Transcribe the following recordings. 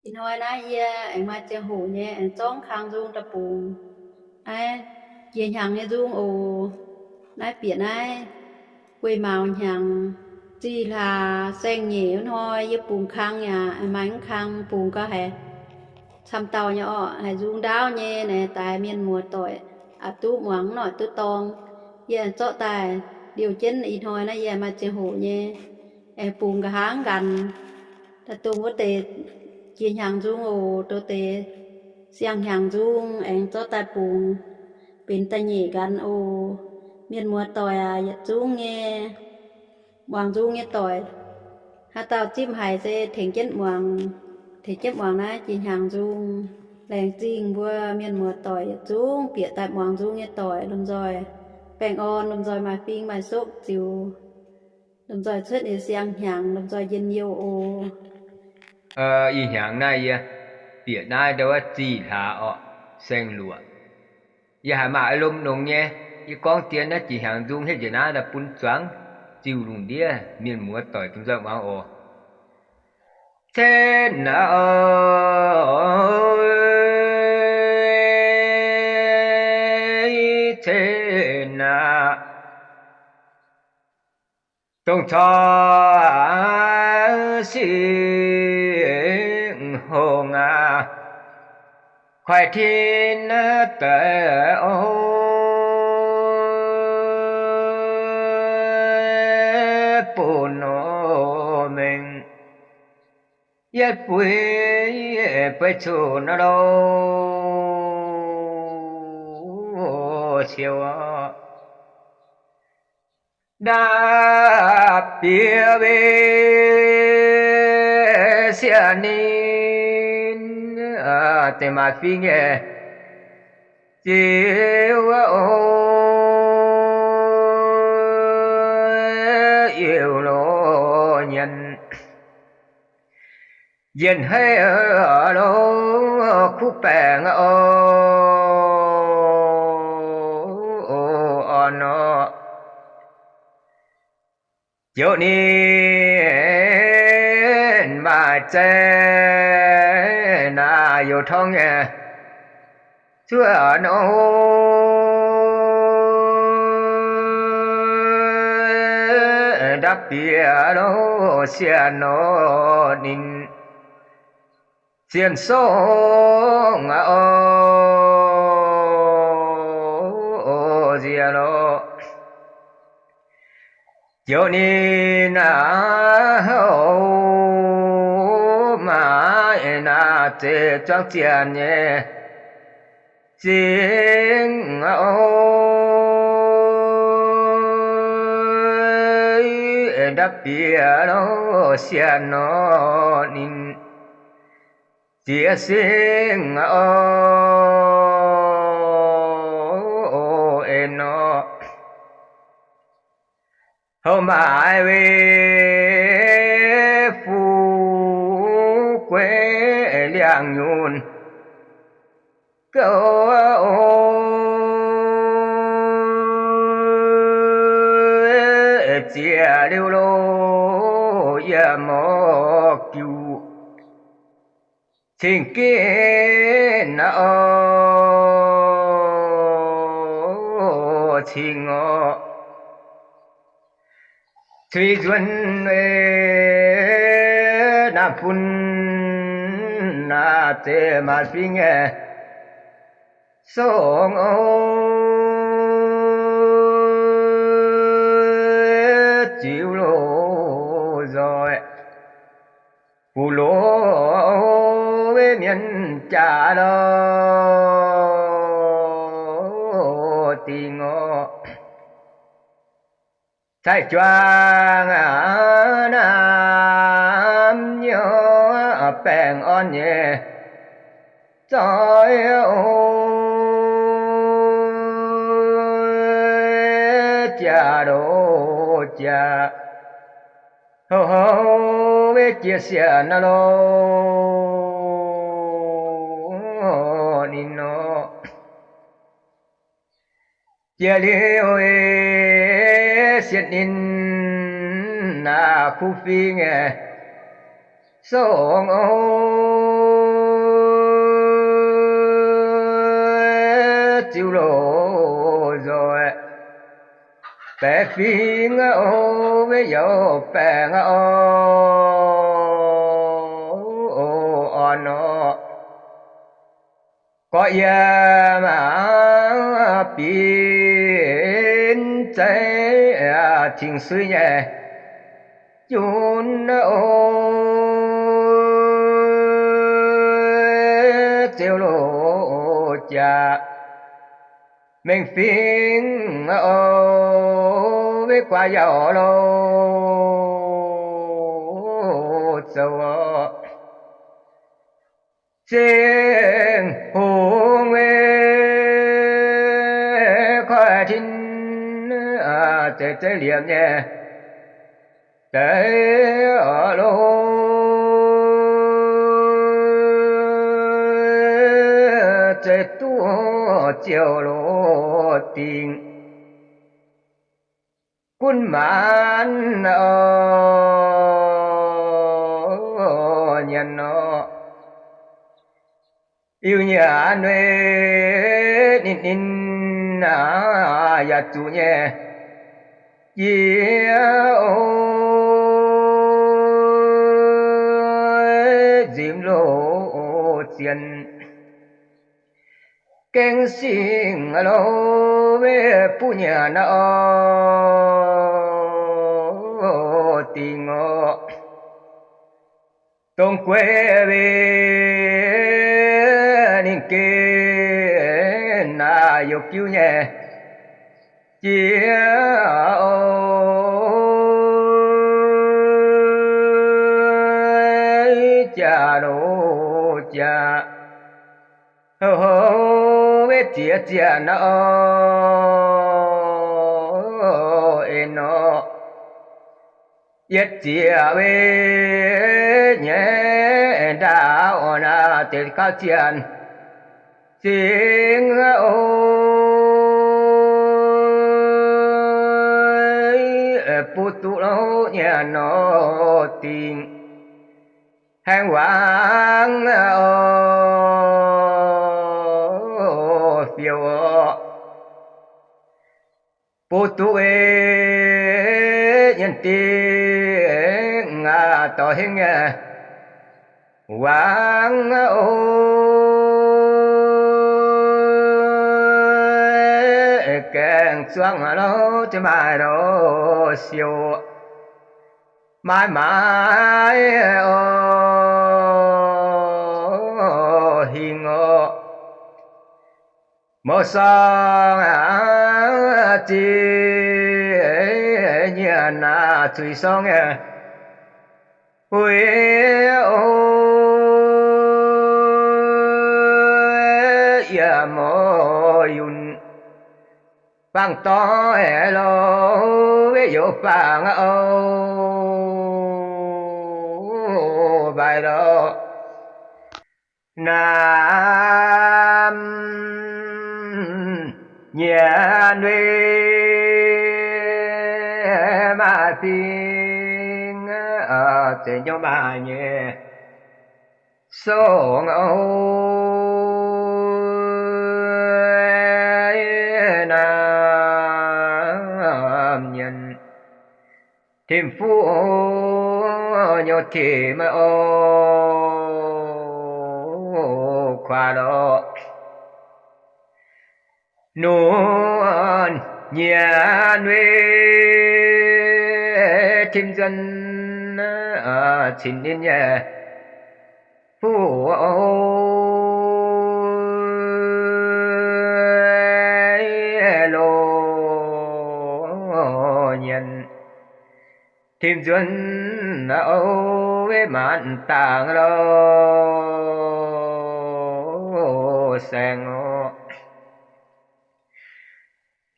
Ih hnoi naaiv yie aengx maaih ziangh hoc nyei aengx zorqv kang nzung daaih bungx naaiv jiex hnyangx nyei nzung oc. Naaiv bieqc naaiv guei mauz hnyangx zih hlaax saeng-nyeic wuov hnoi yie bungx kang yaac maaih mv kang bungx gauh haiz camv dauh nyei orqc, haiz nzung ndaauv nyei naaic, daaix mienh muoz doic aqc duqv muangx mv noic duqv dorng. Yie aengx zorqv daaih liouh jienv ih hnoi naaiv yie maaih ziangh hoc nyei aengx bungx nqa'haav nqanx daaih dongh wuov deix jiex hnyangx nzung oc. Dongh deix siang-hnyangx nzung aengx zorqv daaih bungx benx da'nyeic nqanx oc. Mienh muoz doic aac, yietc zungv nyei muangx nzung nyei doic, haaix dauh zipv haiz se tengx jienv muangx, tengx jienv muangx naaiv jiex hnyangx nzung. Laengz zingh mbuo mienh muoz doic yietc zungv bieqc daaih muangx nzung nyei doic lomh nzoih baengh orn, lomh nzoih maaih fing maaih sokv ziux, lomh nzoih cuotv ninh siang-hnyangx, lomh nzoih njien-youh oc. Ih hnyangx naaiv yie bieqc naaiv ndau wuov zih hlaax orqc, saeng-luoqc. Yie haiz maaih lomh longx nyei. Yie gorngv dien naaiv jiex hnyangx nzung hietv njiec naaiv daaih bun zuangx ziux lungh ndiev mienh muoz doic duqv nzauh muangx oc. Cen aqv, cen aqv, dongh corc singx hungh aqv, kuaih tin deix oc, bun nor mengh yietv buix bueix cuqv nor loz ciouv orqc. Nda'biex weih sieqv ninh deix maaih fing nyei ziux oc, yiuh loz nyienx njien-heiv loz kuv baengc oc, orn nor. Ziouc ninh maaih zeiv naaic youz torngv nyei cuotv nor, nda'biex loz sieqv nor ninh sienh songv aqv oc, nziex loz. Ziouc ninh naaic houv maaih naaic zeiv zuangx zienh nyei singx oc, nda'biex loz sieqv nor ninh ziex singx oc, en nor. Houv maaih weic fuqv gueix liangx nyunc gouv oc, ziex liuz loz yiem orqc, giuc cing-ginv aqv oc, cing orqc. Cui nzuonx naamh fun naaic zeiv maaih fingx nyei songx oc, ziux loz nzoih. Guv loz weic mienh jaax lorh dingh orqc. Cai juang aac, naamh nyouz baengh orn nyei zoi oc, jaax loz jaax. Houv houv weic jiex sienx naaiv lorh ninh nor. Jiex liuz sienx ninh naaiv kuv fingx nyei songx oc, ziux loz nzoih, baeqc fingx o, maiv youz baengc o, orn nor, gorqv yiem binv zeiv, cingx suiv nyei junv o, ziux loz jaax, mengh fingx o, maiv guaax yaac loz zoux, zengc hungx maiv koiv tin, zeiz zeiv liemh nyei deix loz, zeiz duqv ziouc loz dingc gunv maanc o, nyanc nor, iu nyanc nui ninh ninh yaac zuqc nyei jiex o, nzipc loz zienh gengh singx loz maiv buv nyanc o, dingc o, dongh guei mingh ninh gengh naaic youc jiuv nyei jiex o, jaax loz jaax, houv houv maiv ziex zianc o, en nor, yietc ziex maiv nyei ndaauv orn aac, deix gauh zianc singx o, butv duqv loz nyanc nor dingc haengh wangv o, fiou o, butv duqv ei nyienh dingc aac, dorh hingv nyei wangv o, gaengh zuangv loz ziouc maaih loz siou, maaih maaih o, hingh o, mouz sorng aac, zinh nyienx aac, zuiz sorng nyei huix o, yaac mouz yunh fangx dorngx aeqv, loz maiv youz fangx o, mbaaix lorqc. Naamh nyienx wei maaih fingx, zeix nyouv maaih nyei song o. Naamh nyienx tim fuqv nyouv tim o, kuaax lorqc. Nunc nyienx wei tim nzuonx cin ninh nyei fuqv o, loz nyienx tim nzuonx o, maanc dangx loz saeng o.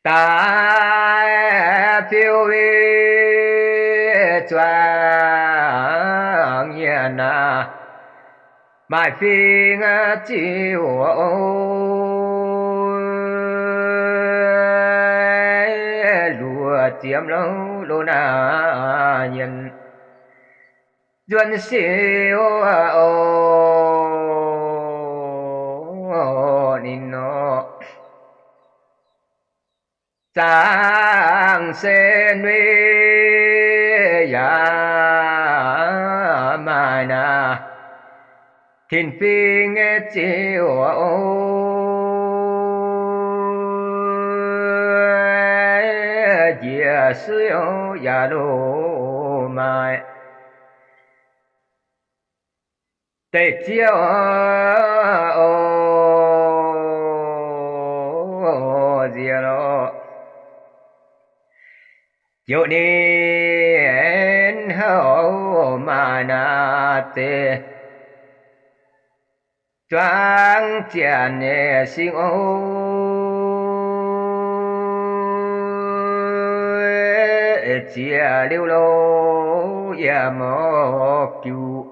Daaih fiou wei zuangx nyienx aac, maaih fingx ziouc o, luoqc ziemx louh loz naaic nyienx nzuonx siou o, ninh nor Zaangc sen wei yaac maaih naaic, tin-fingx nyei ziouv, njiec suiv yaac loz maaih deic-ziouv nziex lorqc. Joux ninh houv maaih naaic deix, zuangx zienc nyei singx oc. Ziex liuz loz yiem mouc jiuc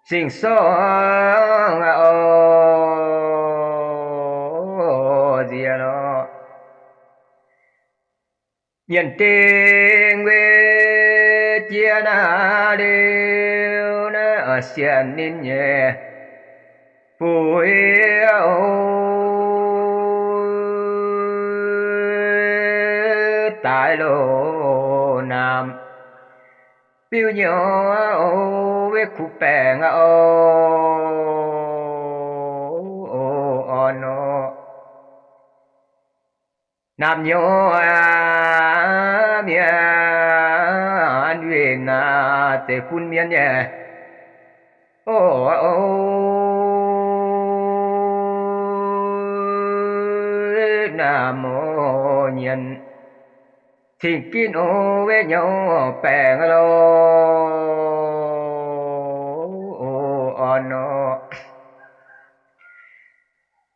singx sorng oc, nziex lorqc. Nyienc dingh wei jiex naaic liuz naaic, sienx ninh nyei fuix oc, daaih loz naamh biuv nyouz oc, wei kuv baengc oc, orn nor. Naamh nyouz aac, mienh winh aac, deix fun mienh nyei oc. Naamh oc nyienx cing-ginv oc, wei nyouz baengc loh, orn nor.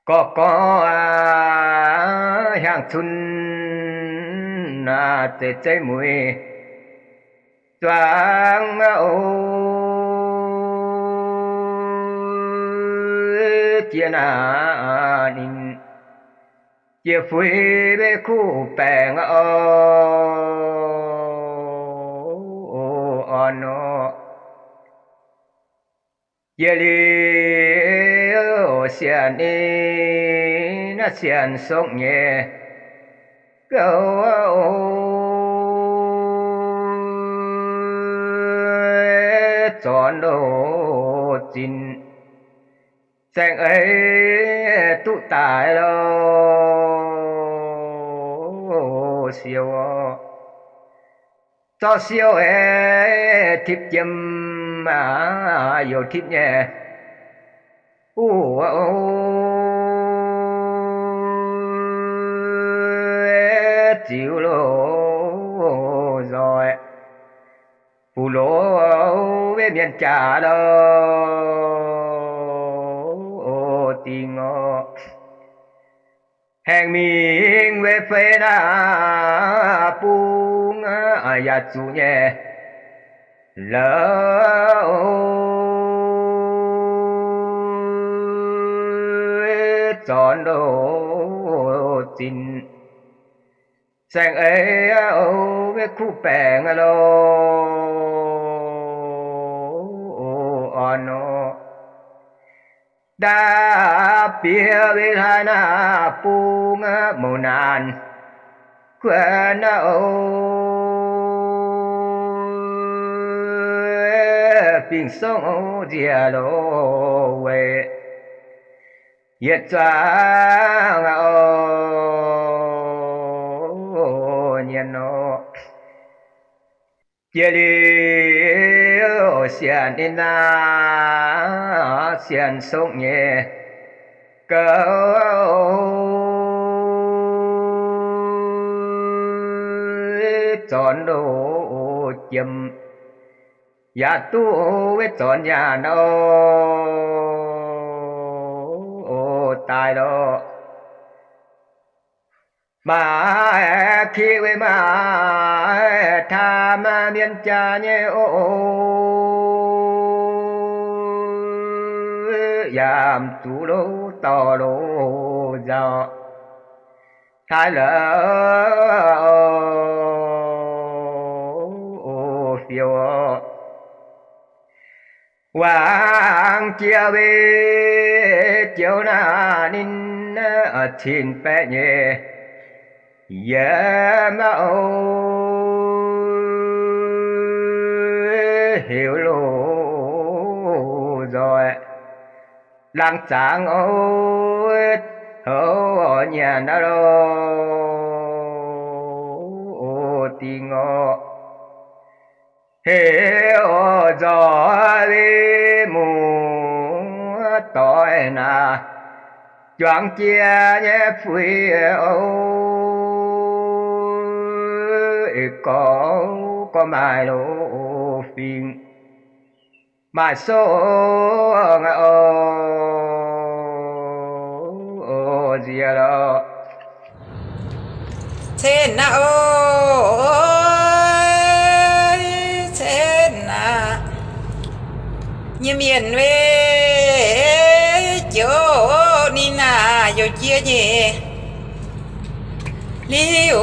Gorqv-gorqv aac, hiaang cun aac, zeiz zeiv mueiz zuangx oc, jiex naaic ninh jiex fuix wei kuv baengc oc, orn nor. Jiex liuz sienx ninh naaiv sienx songv nyei gouv oc, zornc loz-zinh saeng-eix duqv daic loh, siou oc. Zorqv siou aeqv, tipv jiem aac, youc tipv nyei uv, ziux loz-nzoih fuqv loz wei mienh jaax loh, dingc oc. Haengh mingh wei fei naaiv bung yaac zuqc nyei la'oc, zornc loz-zinh saeng-eix oc, wei kuv baengc loh, orn nor. Ndaapv bieqc wei hlaax naaiv bung mouc naanc kuonx naaiv oc, fingx-sorng oc, nziex loz weic yietc zuangx oc, nyienx nor. Jiex liuz sienx ninh naaiv sienx songv nyei gouv, zornc loz-jiem yaac duqv wei zornc nyaanh oc, daaih loh. Maaih kie wei maaih taam mienh jaax nyei oc, yaac zuqc loz dorh loz nzauh taaih la'oc, fiou oc. Wangc jiex wei joux naaiv ninh cin baeqv nyei Yie maiv oix heuc loz-nzoih, laangz zaangc oix houv nyanc naaiv loz dingh orqc. Heuc oix nzoih muoz-doic naaic, juangc jiex nyei fuix oc, gorx gorx maaih loz-fingx, maaih sou oc, nziex lorqc. Cen naaiv oc, cen naaiv, nyiemc yienc wei joux ninh naaic youc jiex nyei. Liuz oc,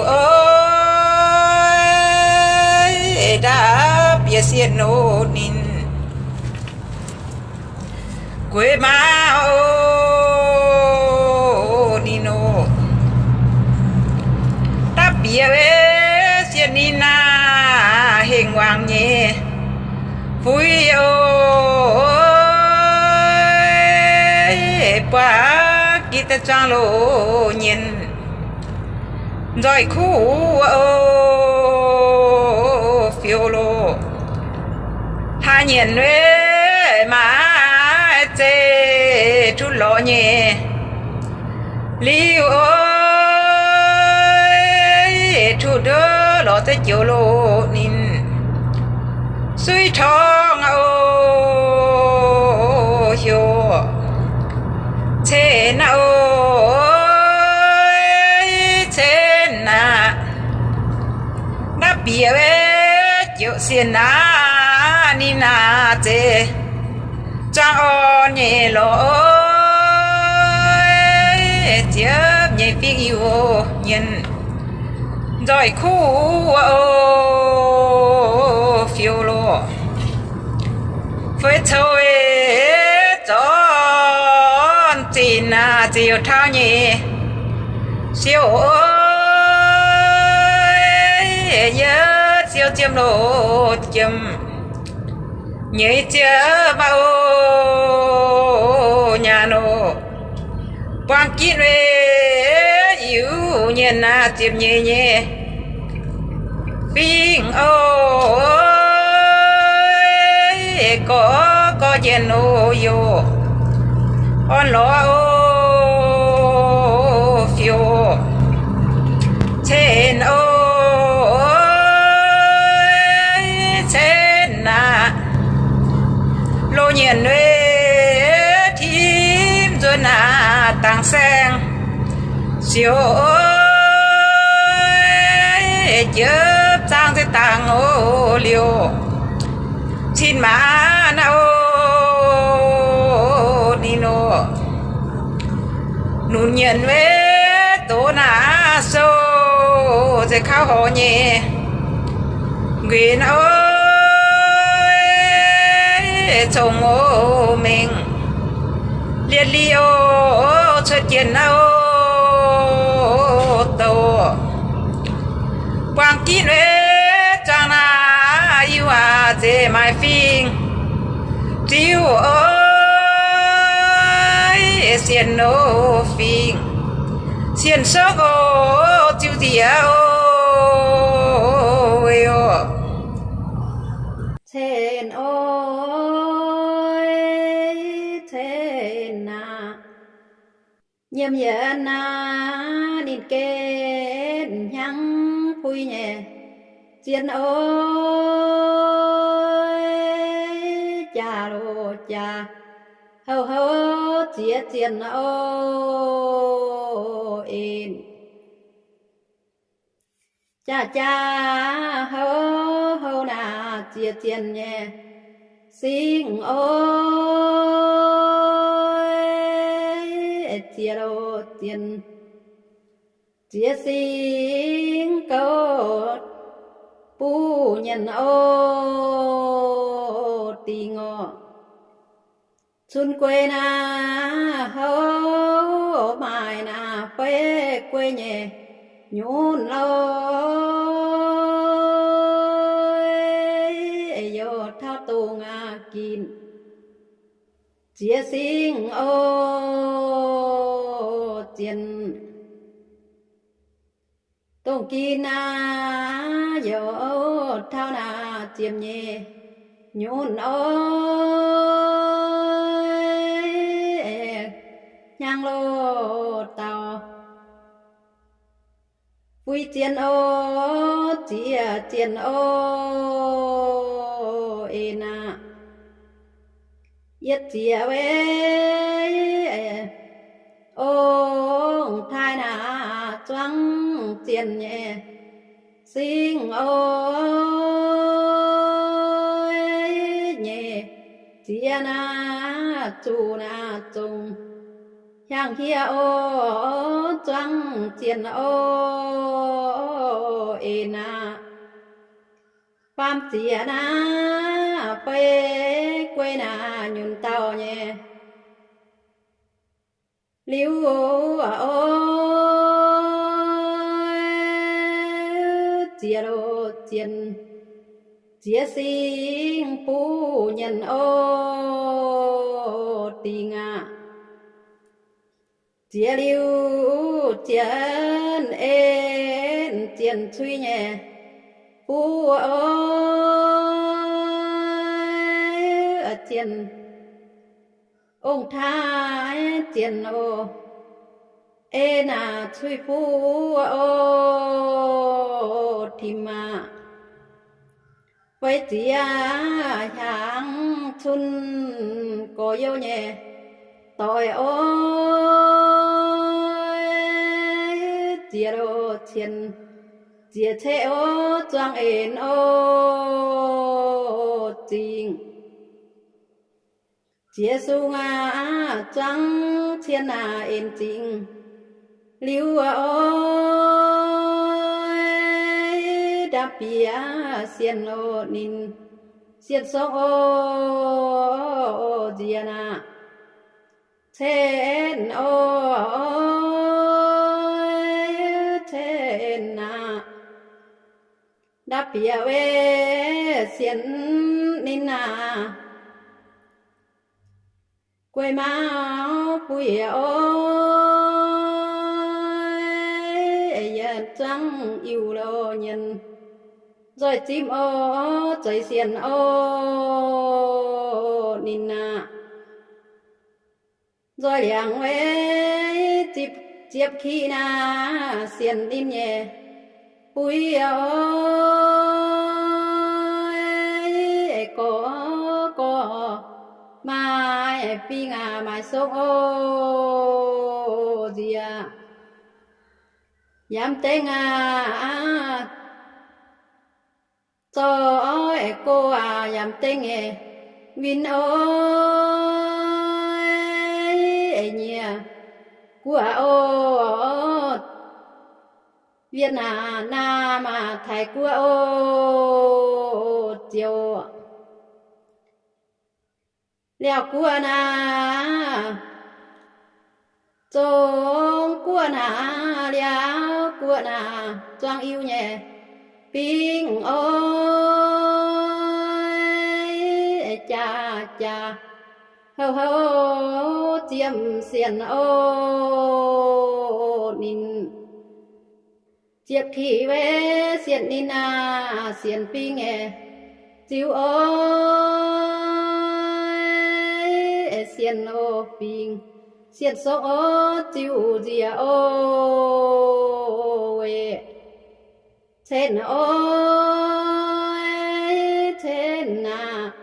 ndapv bieqc sienh oc ninh, gueix maaz oc ninh oc. Ndapv bieqc wei sienh ninh naaic hengx wangc nyei fuix oc, buangv gitv daaih zuangx loz nyienh, nzoih kuv oc, fioux loh. Hlaax nyienc wei maaih zeiv tutv lorz nyei. Liuz oc, tutv nduov lorz zeiv joux loh ninh, suiv torngv oc, heuc cen oc, cen naaic. Ndapv bieqc wei joux sienh naaic ninh naaic zeiz zuangx orn nyei lorqc, ziepc nyeic fingx Iu-Mienh, nzoih kuv oc, fioux loh. Feix coux zornc zinh naaic ziouc taux nyei siou oc, yie siou ziepc loh jiem, nyeic ziepc maaz oc, nyaanh oc. Buangh ginv wei Iu-Mienh naaic ziepc nyeic nyei fingx oc, gorx gorx njienc oc, youc orn lorz oc, fioux cen oc, cen naaic. Loz nyienc wei tim nzuonx naaic dangx saeng, siou oc, jiepv zaangv zeiv dangx oc, liouh cin maaz naaiv oc, ninh oc. Nunc nyienc wei doz naaiv sou zeiz kauv horx nyei. Nquinx oc, cong oc mengh, lietc li oc, cuotv jienh naaiv oc, douh. Buangh ginv wei zuangx naaiv Iu-Mienh aac, zeiz maaih fingx ziuv oc, sienh oc fingx, sienh sokv oc, ziuv nziex oc, oc. Cen oc, cen aac. Nyiemc yienc naaiv ninh gen hnyangx puix nyei. Zien oc, jaax loh jaax, houv houv ziex zienh oc, en. Jaax jaax houv houv naaiv ziex zienh nyei singx oc, ziex loh zienh, ziex singx gouv buv nyienc oc, dingh oc. Cun guei naaiv houv maaih naaiv feix guei nyei. nyunc lorh, youh tauv dongh aqv ginc ziex singv oc, zien dongh ginc aqv, youh tauv naaiv ziepc nyeic nyunc oc, hnyangx loh dauh fuix zienh oc, ziex zienh oc, en aqv. Yietc ziex wei ong-taaix naaiv zuangv zienh nyei singv oc, nyeic ziex naaiv zuqc naaiv zongc hnyangx-hieh oc, zuangv zienh oc, en aqv. Faam ziex naaiv fei guei naaiv nyunc dauh nyei liuz oc, ziex loh zienh ziex singv buv nyenh oc, dingc aqv. Ziex liuz ziex en zienh cui nyei buv oc, zienh ong-taaix zienh oc, en aqv, cui buv oc, tim aqv. Feix ziex hiaangx cun gorx-youz nyei doic oc, ziex loh cien ziex ceqv oc, zuangv en oc, zingh ziex sung aqv, zuangv cien aqv, en zingh liuz oc, ndamv-bieqc sienh oc, ninh sienh songv oc, nziex aqv, cen oc, cen aqv. Ndapv bieqc wei sienx ninh aqv. Guei mauv buic oc, yietc zuangv iu lo nyienz nzoih zimv oc, zeix sienx oc ninh aqv. Nzoih liangx wei ziepc kiqv naaic sienx ninh nyei buic oc, gorx gorx maaih bing aqv, maaih song oc nziex. Yamv dengv aqv, zorqv go aqv, yamv dengv nyei win oc, nyiex guoqv oc, Wietc Naamh, Naamh aqv, Taiv Guoqv oc, ziouc Liaauc Guoqv naaic, Zong Guoqv naaic, Liaauc Guoqv naaic, zuangx iu nyei bingv oc, jaax jaax houc houc ziemx sienx oc ninh. Ziepc kiqv wei sienx ninh aqv, sienx bingv nyei ziux oc, sienx oc bingv, sienx song oc ziux nziex oc, weic cen oc, cen aqv.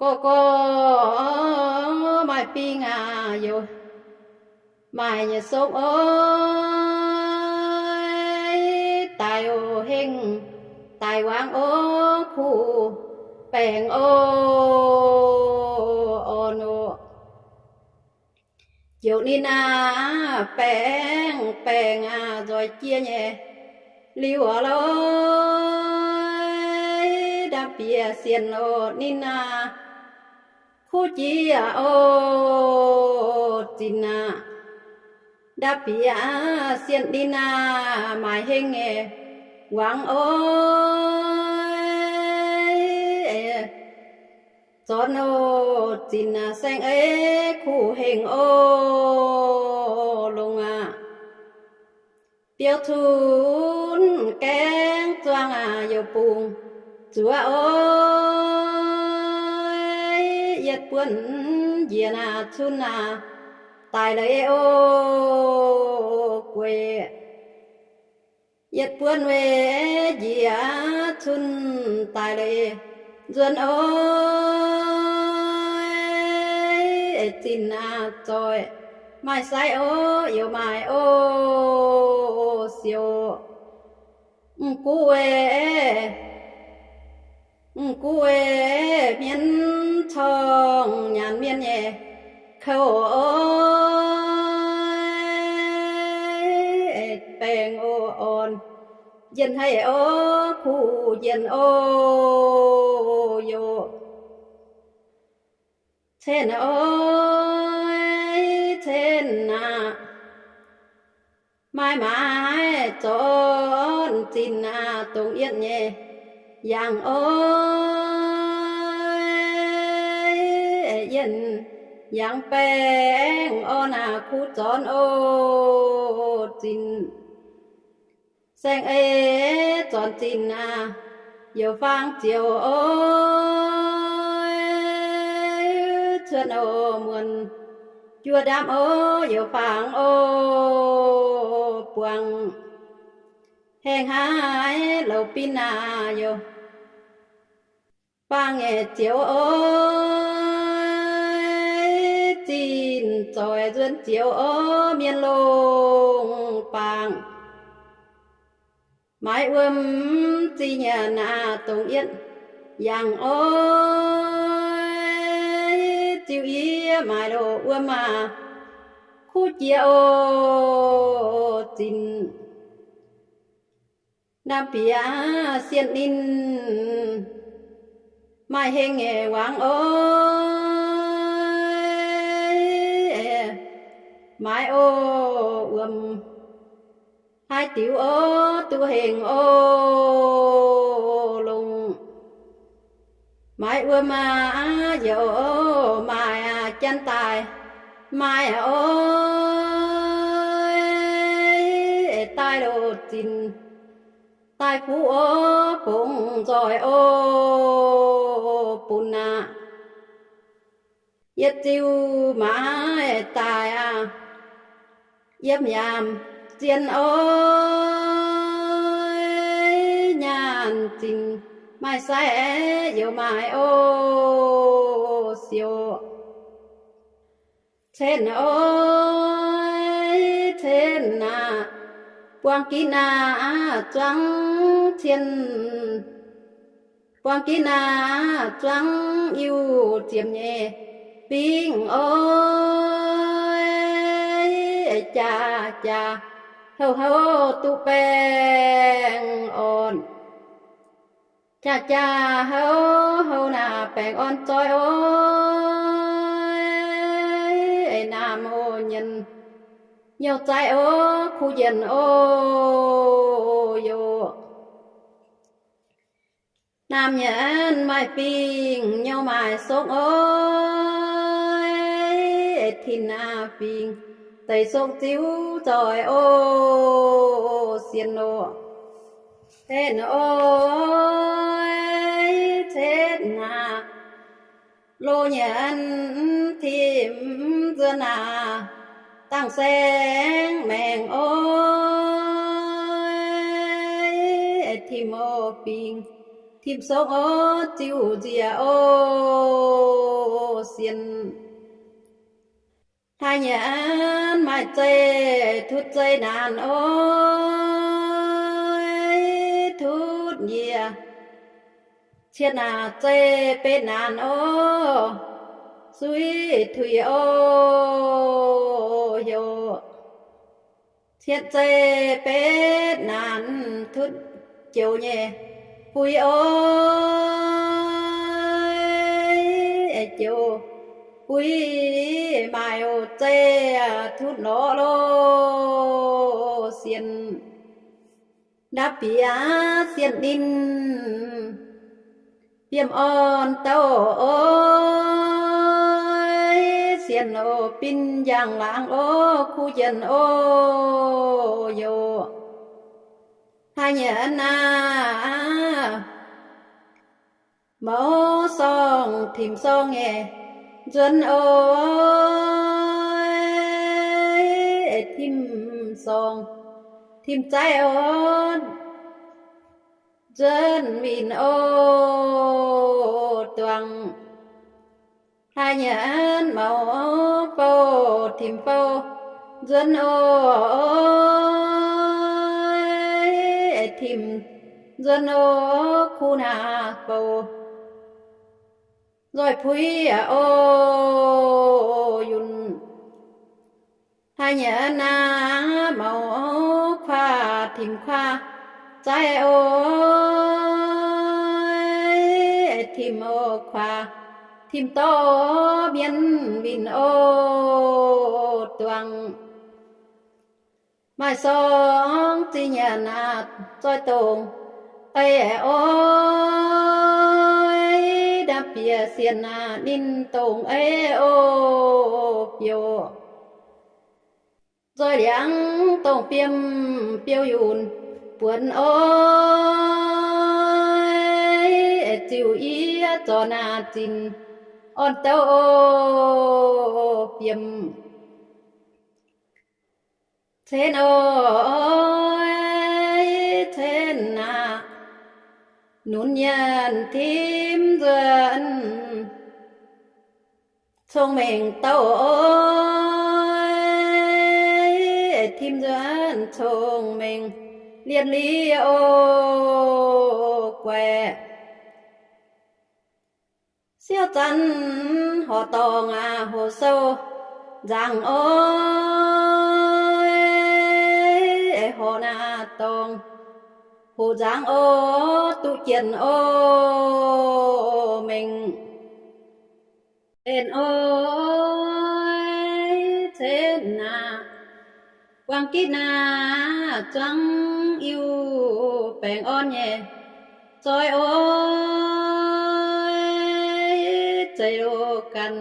Gorx gorx maaih bing aqv, youc maaih nyei song oc, daic oc hengh, daic wangv oc, kuv baengc oc, orn oc. Ziouc ninh aqv, baengc baengc aqv, nzoih jiex nyei liuz oc lorqc, ndamv bieqc sienx oc ninh aqv, kuv jiex oc zinc aqv. Ndapv bieqc sienh ninh aah, maaih hengh nyei wangc oc. Zornc oc, zinc saeng-eix kuh hengh oc, longc aqv. Biouv cunv gaengh zuangx aac, youc bungx zuoqv oc. Yietv buonv njiec aac, cunv aac, daic leiz oc, gueic. Yietv buonv weih njiec, cunv daic leiz nzuonx oc. Zinc aac, zoih maaih saiv oc, youc maaic oc, siouc. Mv-guv weih, mv-guv weih mienv corngh nyanc mienh nyei kouv oc. Baengh oc, orn njien-haih oc, kuh njien oc, youc. Cen oc, cen aac, maaih maaiz zornc zinc aac, dongh yietv nyei yangh oc. Yietv yangh baengh orn aac, kuv zornc oc, zinc. Saeng-eix zornc zinc aac, youc faang zioux oc. Cuotv oc, muonc juov ndamv oc, youc faang oc, buangh haengh haaix louc bin aac, youc faang nyei zioux oc. Zinh zoih nzuonx zioux oc, mienh longc baangc. Maaiz wuom zinh nyanc aac, dongh yietv yangh oc. Ziux yie maaiz loz wuom aac, kuv jiex oc, zinc. Ndamv bieqc sienh ninh maaih hengh nyei wangc oc. Maaiz oc, wuom haaix diuc oc, duqv hengh oc, longc. Maaiz wuom aac, youc maaih aac, janx daaih maaih aac oc. Daaih loz zinc, daaih kuv oc, bungx nzoih oc, bun aac. Yietv ziux maaiz daaih aac, yiem yaamc zien oc. Nyaanh zinc maaih sai, youc maaiz oc, siouc. Cen oc, cen aac, buang ginv aac, zuangx cien. Buang ginv aac, zuangx iu ziemx nyei bingv oc. Jaax jaax houv houv duqv baengh orn. Jaax jaax houv houv naaic baengh orn zoih oc. Naamh oc, nyienx nyouh zaiv oc, kuv njienc oc, youc. Naamh nyanc maaih fingx, nyouh maaih sokv oc. Tin aac, fingx deix sokv ziux zoih oc, sienx oc. Cen oc, cen aac, loz nyanc timx nzuonx aac, dangh saeng maengc oc. Timx oc fingx, timx sokv oc, ziux nziex oc, sienx. Hlaax nyanc maaih zeih, tutv zeih naanc oc. Tutv njiec cietv aac, zeih betv naanc oc. Suiv tuix oc, heuc cietv zeih betv naanc, tutv joux nyei buix oc. Joux buiv maaih oc, zeiv tutv lorz loh, sienx ndapv bieqc sienx ninh, biomv orn douh oc, sienx oc, bin njang-laangc oc, kuv jienh oc, yoc. Hlaax nyieqc aqv, mouz sorng timx sorng nyei nzuonx oc, timx sorng timx zaiv oc, nzuonx winh oc, duangc. Hlaax nyieqc aqv, mouz fouv timx fouv nzuonx oc, timx nzuonx oc, kuv naaic bouh nzoih puix oc, yunh. Hlaax nyieqc aqv, mouz kuaax timx kuaax zaiv oc, timx oc kuaax timx dorv mienv winh oc, duangc. Maaih sorng zinh nyanc aqv, zoih dongh ei oc, ndapv bieqc sienx aqv, ninh dongh ei oc, biouv. Nzoih liangx dongh biomv biouv yunc buonc oc, ziux yie zornc aqv, zinh orn douh oc, biomv cenv oc, cenv aqv, nunc nyanc timx nzuonx cong-mengh douh oc, timx nzuonx cong-mengh lienh li oc, guaix siouv zanc horqc dorngh aqv, hoqc sou nzaangc oc, horqc naaiv dorngh hoqc nzaangc oc, duqv jienh oc, mengh benx oc, cenv aqv, buang gitv naaiv zuangx Iu-Baengh orn nyei zoi oc, zeiz loh ganh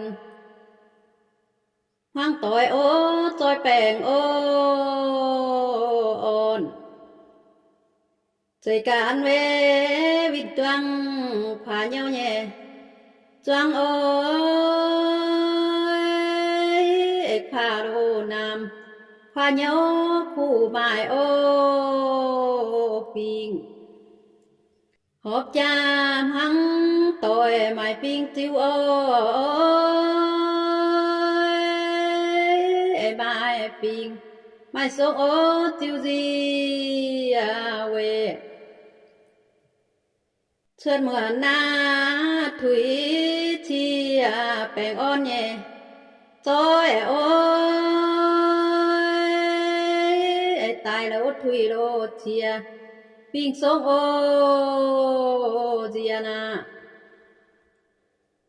hmuangv doix oc, zoi baengc oc, orn zeiz ganh weic winh duangv kuaix nyouv nyei zuangx oc, kuaix loh naamh kuaix nyouv kuv maaih oc, fingx horpc jaa hmuangv doic maaih fingx ziux oc, maaih fingx maaih song oc, ziux nziex weic cuotv muonc naaiv tuix cie baengh orn nyei zoi oc, daaih loh tuix loh cie fingx song oc, nziex naaiv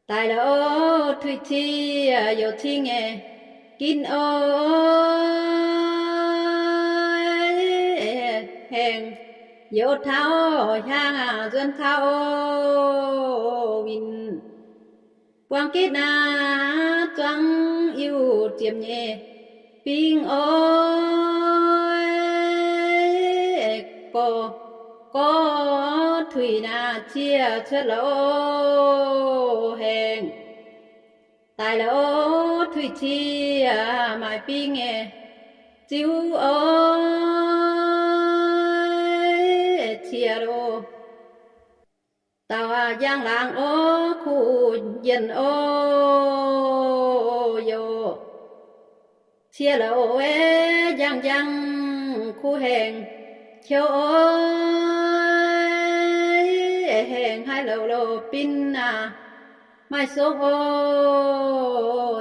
daaih loh tuix cie youc cing nyei ginv oc, haengh youc taux hiaangx nzuonx taux oc, winh buang gitv naaiv zuangx Iu-Baengh ziepc nyei fingx oc, gorx gorx tuix naaiv cie cuotv loh haengh daaih loh tuix cie maaih fingx nyei ziux oc, cie loh dauh njang-laangc oc, kuv njien oc, youc cie loh njang njang kuv haengh qouv oc, haengh haaix louc loh bin aac maaih song oc,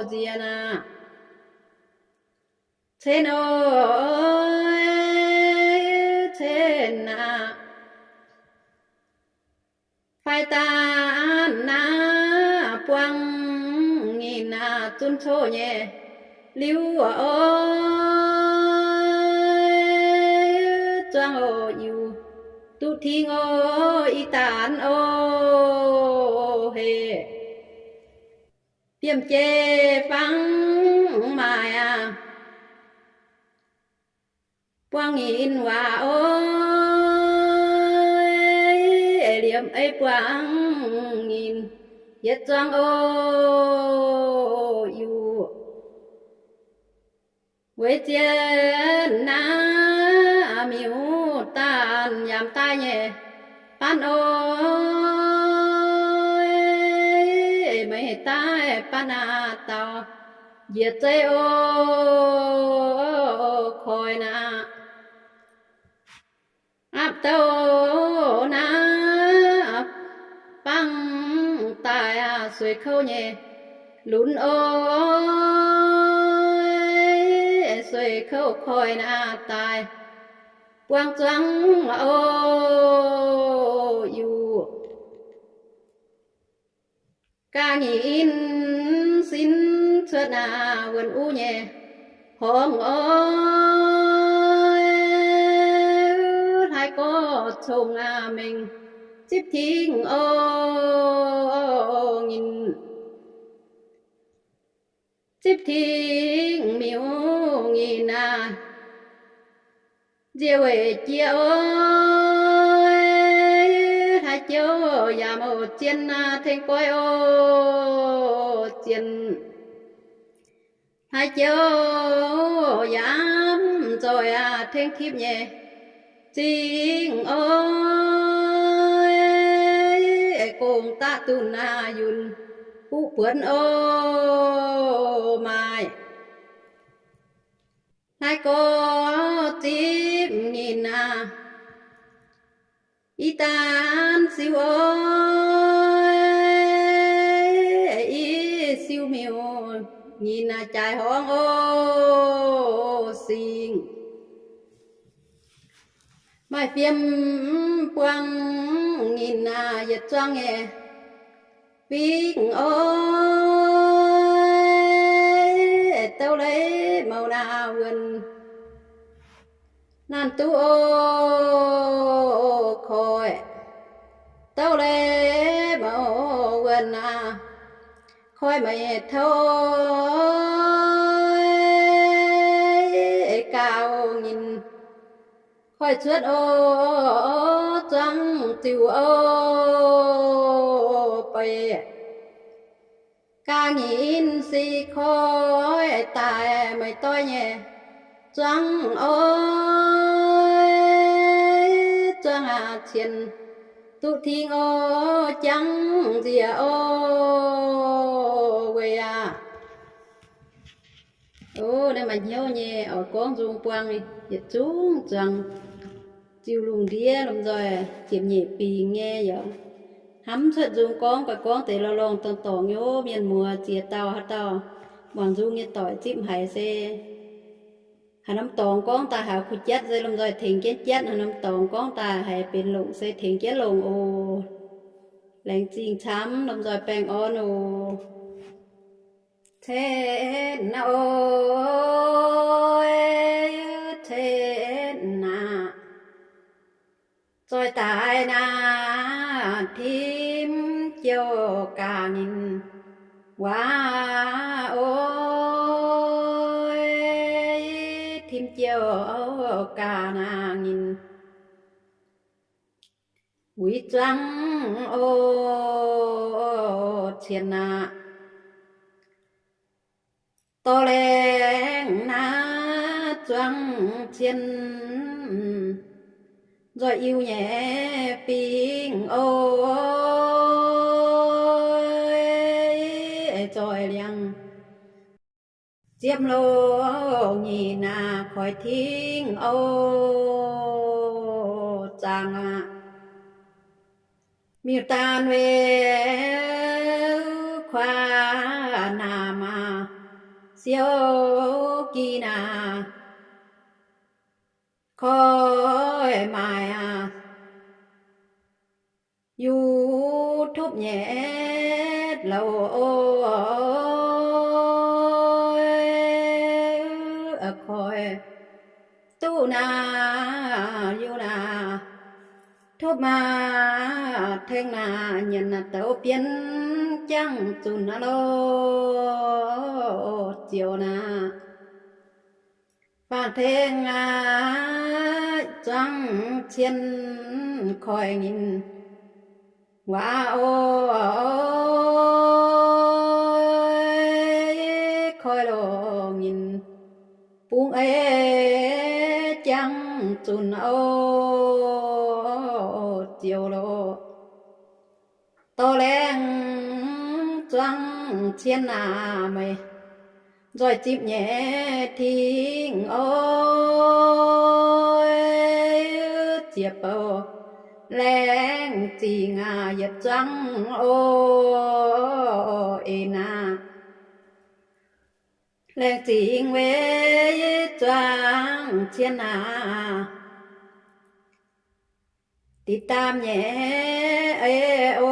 nziex naaiv cenv oc, cenv aac, fai daaih naaiv buangv nyei zunv coqv nyei liuz oc. Zuangx oc, Iu, duqv tingx oc, ih daaih oc, heh, biemv jei fangx maaic aqv. Buangh nyei waac oc, liemh ei buangh nyei yietc zuangx oc, Iu, weic zien naaiv miuc-daanh yaac daaih nyei baan oc, meih daaih baan aqv, dauh njiec zeiv oc, koiv naaiv aapv douh naaiv bangv daaih sueix kouv nyei lunx oc, sueix kouv koiv naaiv daaih buangh zuangx oc, Iu, ga'nyiec sin cuotv naaiv wuonh uv nyei horngz oc, hlaax gorx cong aqv mengh zipv tingx oc, nyinh zipv tingx miuc nyinh aqv, nzie weic jiex oc, hlaax jouv yaac mouc zien aqv tengx goiv oc, zien hlaax jouv yaac mv nzoih aqv tengx tipv nyei zingh oc, gong daqv dunh aqv yunc buv buonc oc, maaih hlaax gorx zipv nyinh aqv, ih daan siou oc, ih siou miuc nyinh aqv, jaaix horngz oc, singx maaih fiem buangh nyinh aqv, yietc zuangx nyei fingx oc, douv leiz mouc naaiv wuonh naanc duqv oc, koiv douv leiz mouc wuonh aqv, koiv meih tov gauh nyinh koiv cuotv oc, zuangx ziux oc, beiv ga'nyiec si koiv daaih meih doiv nyei zuangx oc, zuangx aqv cien duqv tingx oc, jangv nziex oc, weic aqv. Naaiv maaih hnyouv nyei oix gorngv nzung buang yietc zungv zuangx ziux lungh ndiev lomh nzoih ziepc nyeic bingx nyei yaac hnamv cuotv nzung gorngv, gaax gorngv deix lorh lorngh dorngx dorngx nyei. Mienh muoz ziex dauh haaix dauh muangx nzung nyei doic zipv haiz se haaix norm dorngx gorngv daaih haiz kuh jatv se lomh nzoih tengx jienv jatv, haaix norm dorngx gorngv daaih haiz benx longc se tengx jienv longc oc. Laengz zingh camv, lomh nzoih baengh orn oc. Cen oc, cen aqv. Zoih daaih naaiv tim jouh gaax nyinh waac oc, tim jouh gaax naaiv nyinh wuic zuangx oc, cien aqv. Dorh laengz naaiv zuangx cien, nzoih Iu nyei fingx oc, zoih liangx ziepv longc nyinh naaiv koiv tingx oc, zaangc aqv. Miuc-daanh weu kuaax naamh aqv, siou gi naaiv koiv maaic aqv, YouTube nyei louc oc. duqv naaic, yie naaic, topv maah, tengx naaic nyanc naaic douz bienv jangv zunc aqv loh, ziouc naaic. Faanh tengx aqv, zuangx cien koiv nyinh waac oc, koiv loh nyinh bungx ei jangv zunc oc, ziouc loh. Dorh laengz zuangx cien aac, meih nzoih zipv nyei tingx oc, ziec bouh laengz zingh aac, yietc zuangx oc, en aac. Laengz zingh weic zuangx cien aac, dinh daamh nyei oc,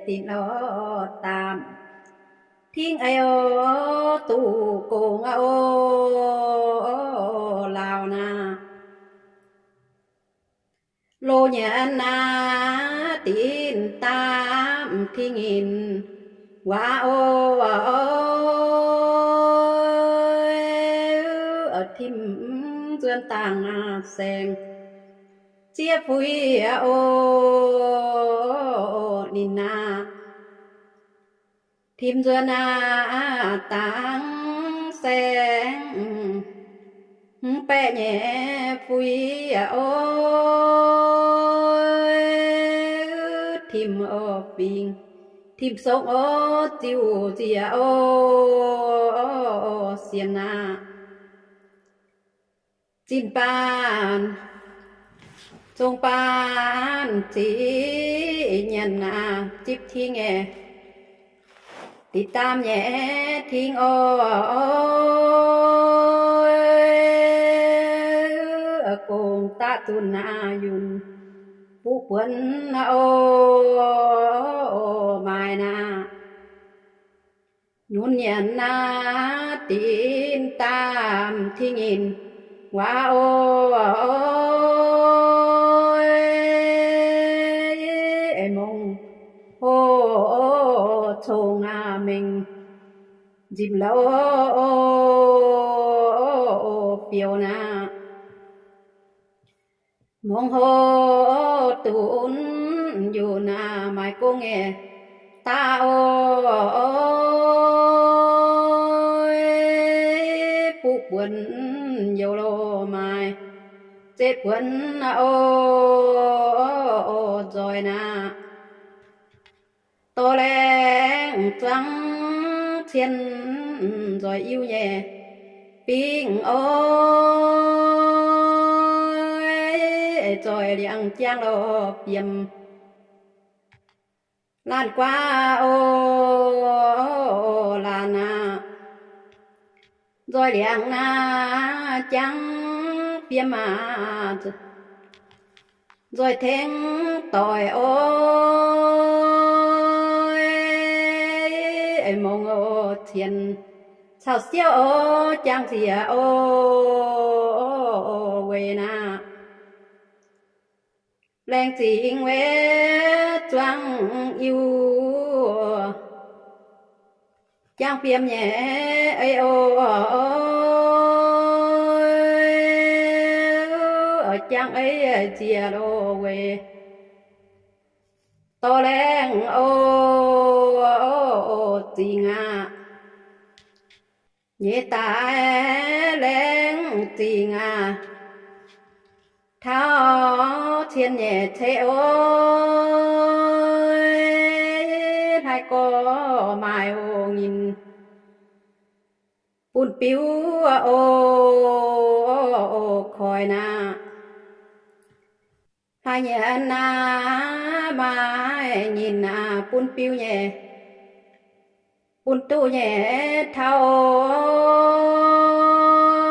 dinh lorz daamh tingx oc, duqv gongx oc, laauh naaic. Loz nyanc naaic dinh daamh tingx nyinh waac oc, tim nzuonx dangh saeng zieqv fuix oc, ninh naaic. Tim nzuonx naaic dangh saeng hmz baeqv nyei fuix oc, tim oc fingx, tim song oc, ziux nzieqc oc, sienx naaic. Zinh baanh, zong baanh ziqc nyanc naaic zipv tingx nyei, dinh daamh nyei tingx oc, gongx daqv zunc naaic yunh buqv buonc naaic oc, maaih naaic. Nyunc nyanc naaic dinh daamh tingx nyinh waac oc, mongh hoc cong aac mengh nzipc louh oc, fiou naaic. Mongh hoc dunx yunh naaic maaih gong nyei daaih oc, buqv buonc youh loh maaih zeqv buonc oc, nzoih naaic. Dorh laengz zuangx cien nzoih iu nyei bingv oc, nzoih liangx jangv loh fiem laanh guaav oc, laanh aac. Nzoih liangx naaic jangv fiem aac, nzoih tengx doic oc, mongh oc cien caux siouv oc, jangv nzieqc oc, weic naaic. Laengz zingh weic zuangx iu jangv fiem nyei ei oc, jangv ei nzieqc loh weic dorh laengz oc, zingh aac. Nyei daaih laengz zingh aac, taux cien nyei ceix oc, hlaaix gorx maaih oc nyinh bun biuv oc, koiv naaic. Hlaaix nyanc naaic maaih nyinh naaic bun biuv nyei, bun duqv nyei taux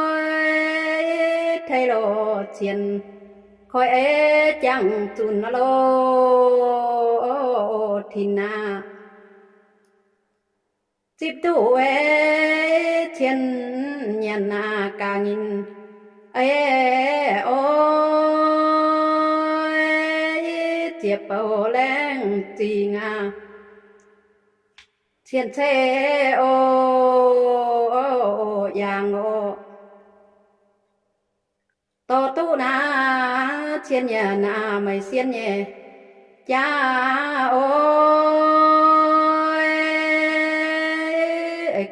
oc, tei loh cien koiv ei jangv zunc loh, tin naaic. Zipv duqv ei cien nyanc aac ga'nyinc ei oix, ziepc bouh laengz zingh aac, cien cei o, yangh oc. Dorh duqv naaiv cien nyanc aac, meih sien nyei jaax oix,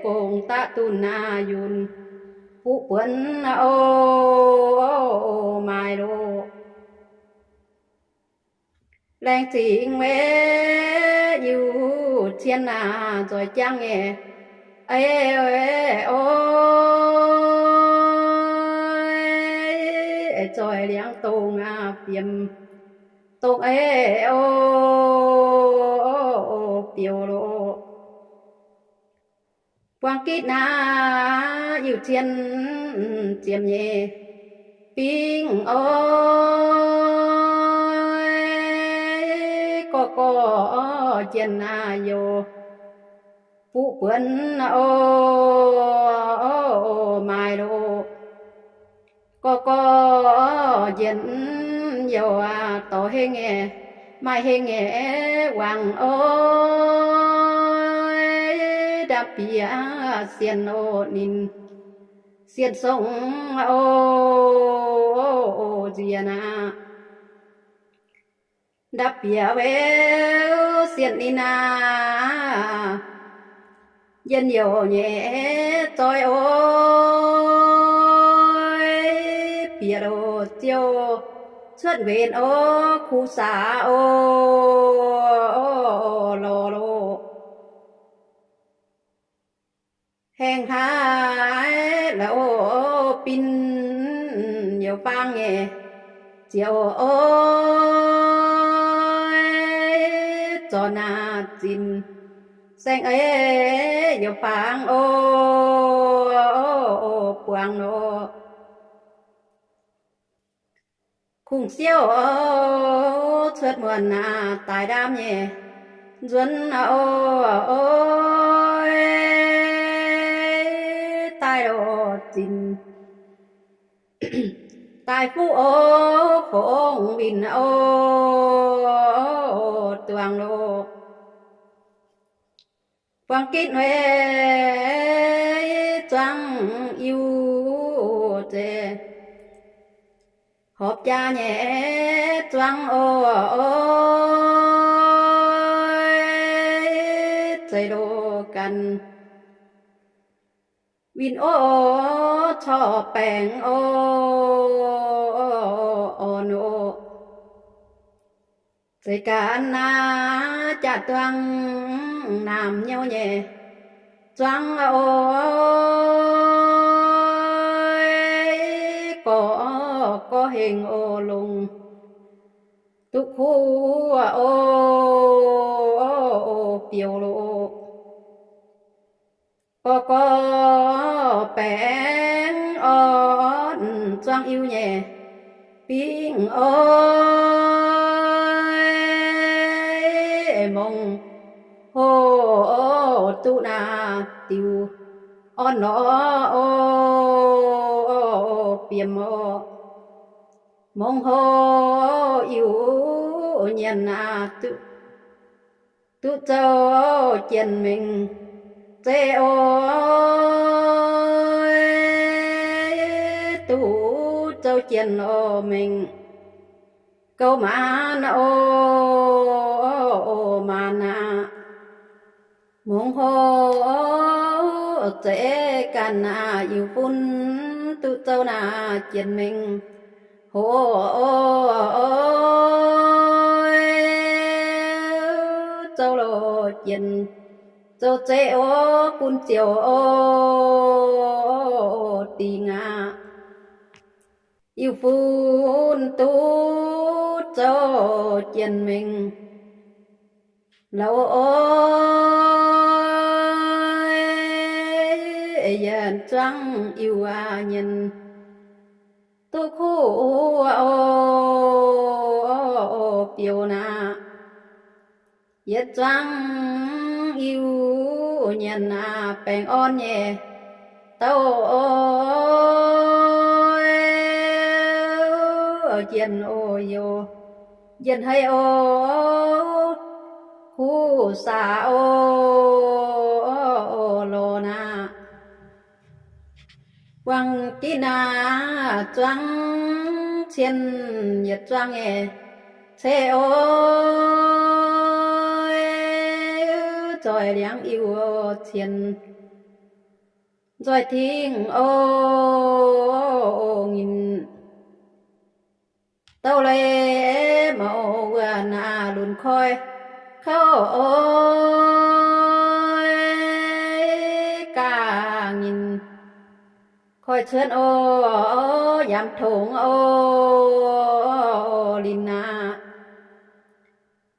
gong daqv dunh aac, yunc buv buonc o, maaih loh. Laengz zingh maiv yiuh cien aac, nzoih jangv nyei ei oix, zoih liangx dongh aac, biemc dongh ei o, biouc loh. Buang gitv naaiv yiuh cien ziemx nyei bingv oix, gorqv gorqv jien aac, youc buv buonc o, maaih loh. Gorqv gorqv jien youc aac, dorh heng nyei, maaih heng nyei wangc oix, ndapv bieqc sienh oc, ninh sienh songx oc, nziex aac. Ndapv bieqc weu sienh ninh aac, njien-youh nyei zoi oix, bieqc loh ziouc cuotv mbenc oc, kuv saax oc, lorz loh. Haengh haaix la'oc, bin youc faang nyei ziouc oix, zorc naaic zinc saeng ei youc faang oc, buangh loh. Kungx siouv oc, cuotv muonc aac, daaih ndaamv nyei nzuonx oc, daaih loh zinc, daaih fuqv oc, fongv winh oc, duangh loh. Buang gitv weic zuangx iu zeiz, horpc jaa nyei zuangx oc, oix, zeiz loh ganh winh oc, corc baengc oc, orn oc. Zeiz ganh naaiv jaa-duang naamh nyouv nyei zuangx oc, gorx, gorx hengh oc, longc duqv kuv oc, biouc loh. Gorx gorx baengc orn zuangx iu nyei bingv oix, mongh hoc duqv naaiv diuh orn nor oc, biemh oc. Mongh hoc iu nyienz aac, duqv zoux jien-mengh zeiv oc, duqv zoux jien oc mengh gouv maanc oc, maanc aac. Mongh hoc zeiv ganh aac, iu-fun duqv zoux naaiv jien-mengh hoc, zoux loh jien, zoux zeiv oc, bun ziouc oc, dingc aac. Iu-fun duqv zoux jien-mengh loz oc, yietc zuangx iu aac nyienz duqv kuv oc, biouv naaic. Yietc zuangx iu nyanc aqv, baengh orn nyei. Douh o, jienh o youz, njien-hei o, kuv saax o, lorz naaic. Buangh ginv aqv, zuangx cien yietc zuangx nyei. Ceix o, nzoih liangx iu cien, nzoih tingh o, nginc douh leiz mouc wuov naaic lunx koiv kouv o, ga'nginc koiv cuotv o, yaac tongx o, linc aqv.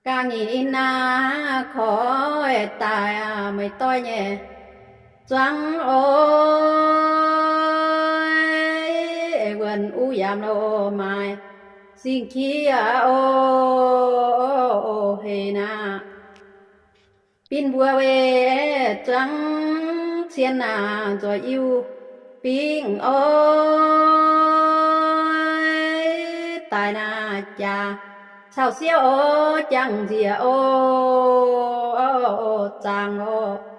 Ga'nginc aqv, koiv daaih meih doiv nyei zuangx o, wuonh uv yaamv lo maaiz singx qiex o, heix naaic. Binh mbuo weic zuangx cien naaic nzoih iu bingv o, daaih naaic jaax cau siouv o, jangx nzieqc o, zaangc o.